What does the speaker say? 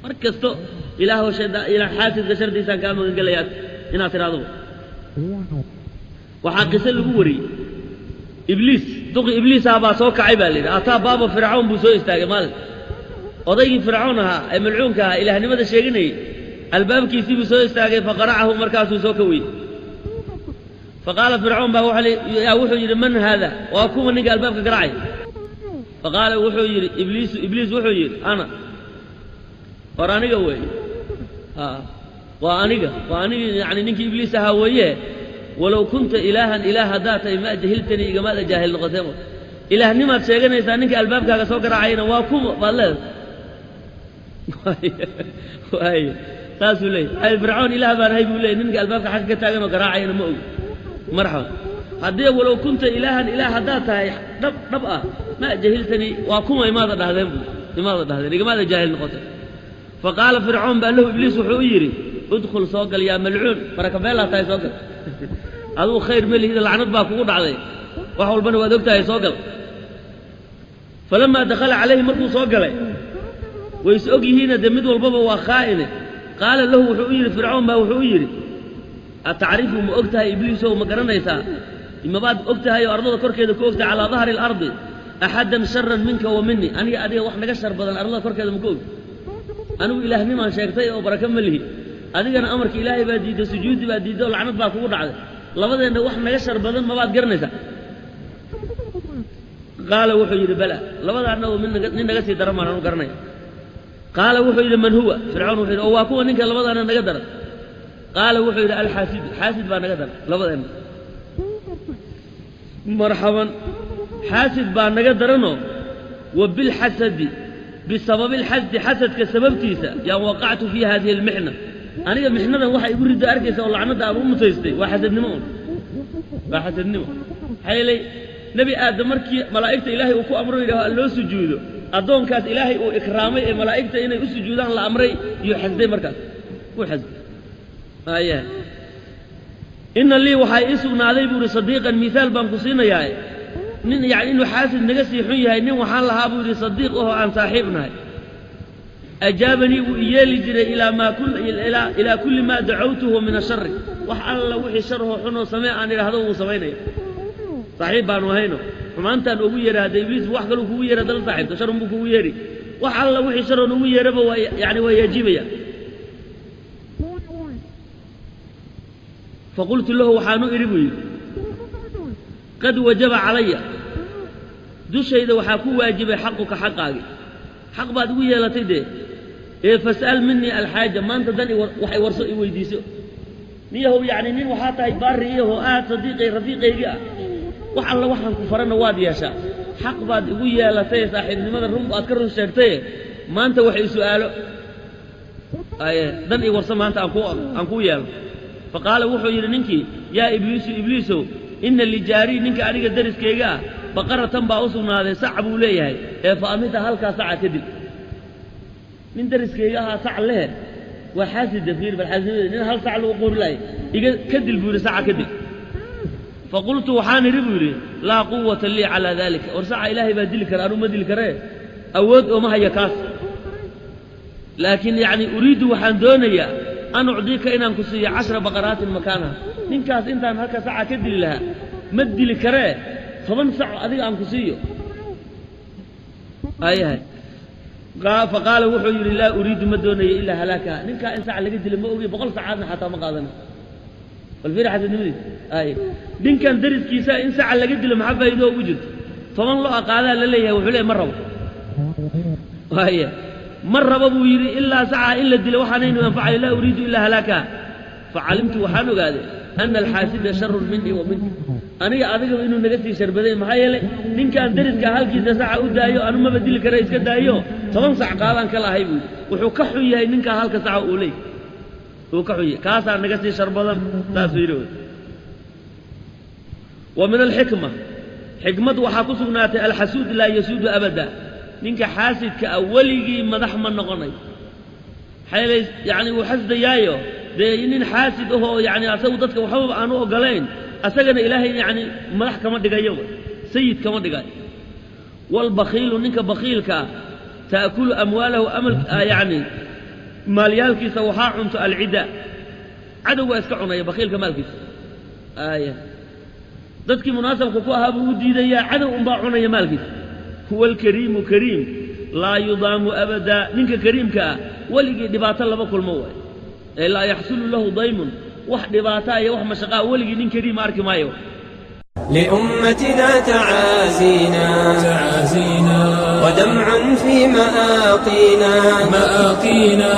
Mar kasto ilaahow ilaa xaasidka shardiisaan kaa magan gelayaa inaad tidhahdo. Waxaa qiso lagu wariyey ibliis, duqi ibliisaha baa soo kacay baa la yidhi. Ataa baaba fircawn buu soo istaagay maalin. Odaygii fircawn ahaa ee malcuunka ahaa, ilaahnimada sheeganayey, albaabkiisii buu soo istaagay. Faqaracahu, markaasuu soo kawiyey. Faqaala fircawn baa wuxuu yidhi: "Man haada?" Waa kuwa ninka albaabka garaacay? Faqaala wuxuu yidhi ibliisu, ibliis wuxuu yidhi: "Ana," war aniga weeye, waa aniga, waa anigi, yani ninkii ibliis ahaa weeye. "Walow kunta ilaahan," ilaah haddaad tahay, "maa jahiltanii," igamaada jaahil noqoteen. Ilaahnimaad sheeganaysaa, ninka albaabkaaga soo garaacayna waa kuma baad leedahay? Waay, saasuu leeyay fircawn. Ilaah baan ahay buu leeyay, ninka albaabka xagga ka taagan oo garaacayana ma ogi. Marxaban, haddii "walow kunta ilaahan," ilaah haddaad tahay dhab dhab ah, "maa jahiltanii," waa kuma imaada dhahdeen buu, imaada dhahdeen, igamaada jaahil noqotay. Faqaala fircoon baa lahu, ibliis wuxuu u yidhi: "Udkhul," soo gal, "yaa malcuun," barakabeelaa tahay, soo gal, aduu khayr ma lihida, lacnad baa kugu dhacday, wax walbana waad og tahay, soo gal. Falamaa dakhala calayhi, markuu soo galay, way is og yihiina dee, mid walbaba waa khaa'ine. Qaala lahu, wuxuu u yidhi, fircoon baa wuxuu u yidhi: "Atacrifu," ma og tahay ibliisow, ma garanaysaa, mabaad og tahay oo ardada korkeeda ku og tahay, "calaa dahri alardi axadan sharan minka wa minii?" Aniga adiga wax naga shar badan ardada korkeeda ma ku og? Anigu ilaahnimaan sheegtay oo baraka ma lihi, adigana amarka ilaahay baa diidday, sujuudi baa diidday oo lacnad baa kugu dhacday. Labadeenna wax naga shar badan mabaad garanaysaa? Qaala wuxuu yidhi: "Bala," labadaanna mid nin naga sii daran baan anu garanaya. Qaala wuxuu yidhi: "Man huwa?" Fircawn wuxuu yidhi: "Oo waa kuwa ninka labadaana naga daran?" Qaala wuxuu yidhi: "Alxaasidu," xaasid baa naga daran labadeenna. Marxaban, xaasid baa naga daranoo. Wa bilxasadi, bisababi alxasdi, xasadka sababtiisa yaan waqactu fii hadihi almixna. Aniga mixnadan waxa igu ridda arkaysa oo lacnadda aan u mutaystay waa xasadnimo un, waa xasadnimo. Maxaa yeelay, nebi aadam markii malaa'igta ilaahay uu ku amro, yidhaho loo sujuudo, addoonkaas ilaahay uu ikraamay ee malaa'igta inay u sujuudaan la amray yuu xasday. Markaas wuu xasday. Aya, "Ina lii," waxaa ii sugnaaday buu yidhi, "sadiiqan," mihaal baan ku siinayaa, nin yani inuu xaasid naga sii xun yahay. "Nin waxaan lahaa," buu yidhi, "sadiiq ahoo aan saaxiib nahay. Ajaabanii," wuu iyeeli jiray, "ilaa kulli maa dacawtuhu min ashari," wax alla wixii sharahoo xunoo samee aan idhaahdo wuu samaynaya. Saaxiib baanu ahayno, xumaantaan ugu yeeha. Hadda ibliis wax kaluu kugu yeeha, dala saaxiibto sharun buu kugu yeedhi. Wax alla wixii sharoon ugu yeeraba waa yani waa yajiibaya. "Faqultu lahu," waxaanu idhi buu yidhi, "qad wajaba calaya," dushayda waxaa ku waajibay, "xaquka," xaqaagi, xaq baad igu yeelatay dee, ee "fas'al minii alxaaja," maanta dan wax i warso, i weydiiso. Niyahow, yacni nin waxaa tahay baari iyahoo aad sadiiqay rafiiqaygii ah, wax alla waxaan ku farana waad yeeshaa. Xaq baad igu yeelatay, saaxiibnimada run aad ka run sheegtaye, maanta wax i su'aalo aye, dan i warso maanta aan kuu yeelo. Faqaala wuxuu yidhi ninkii: "Yaa ibliisu, ibliisow, inna lijaarii," ninka aniga dariskayga ah, "baqaratan baa u sugnaaday, sac buu leeyahay, ee fa amita," halkaa saca kadib. Nin dariskayga ahaa sac lehe. Waa xaasida, fiir bal xaasidnimada, nin hal sac lagu quuri lahay. "Iga ka dil," buu yidhi, "saca ka dil." "Faqultu," waxaan idhi buu yidhi, "laa quwata lii calaa daalika." War saca ilaahay baa dili kara, anuu ma dili karee, awood ooma haya kaas. "Laakiin yacni uriiddu," waxaan doonayaa, "an ucdiika," inaan ku siiyo, "cashra baqaraatin makaanaha." Ninkaas intaan halka saca ka dili lahaa, ma dili karee, 10 sac adiga aan ku siiyo. Ayahay, faqaala wuxuu yidhi: "Laa uriidu," ma doonayo, "ilaa halaakaha." Ninkaa in sac laga dila ma ogi, 100 sacaadna xataa ma qaadana. Bal fiiri xasadnimadiis. Ay, ninkan dariskiisa in saca laga dilo maxaa faa'iido ugu jirto? 10 lo qaadaa la leeyahay. Wuxuu leeyahay ma rabo. Waaya, "Ma rabo," buu yidhi, "ilaa saca in la dilo waxaanaynu anfacayo. Laa uriidu ilaa halaakaha." Facalimtu, waxaan ogaaday, ana alxaasida sharun minii wa minka, aniga adigaba inuu naga sii sharbaday. Maxaa yeelay, ninkaan dariska halkiisa saca u daayo, anu maba dili kara, iska daayo, 10 sac qaadaan ka lahay buu yidhi. Wuxuu ka xun yahay ninkaa halka saca uu leey uu ka xun yahay, kaasaa naga sii shar badan, saasuu yidhi. Wa min alxikma, xikmad waxaa ku sugnaatay: alxasuud laa yasuudu abada. Ninka xaasidka ah weligii madax ma noqonayo. Maxaa yeelay, yani wuu xasdayaayo dee. Nin xaasid ahoo yani asagu dadka waxbaba aanu ogolayn, asagana ilaahay yani madax kama dhigayo, sayid kama dhigayo. Waalbakiilu, ninka bakiilka ah, ta'kulu amwaalahu amal yani Maalyaalkiisa waxaa cunto alcida, cadowgaa iska cunaya bakhiilka maalkiisa. Aaya, dadkii munaasabka ku ahaa buu u diidayaa, cadow unbaa cunaya maalkiisa. Huwa alkariimu, kariim laa yudaamu abadaa, ninka kariimka ah weligii dhibaato lama kulmo waay, ee laa yaxsulu lahu daymun, wax dhibaataa iyo wax mashaqaa weligii nin kariima arki maayo. لأمتنا تعازينا تعازينا ودمع في مآقينا مآقينا.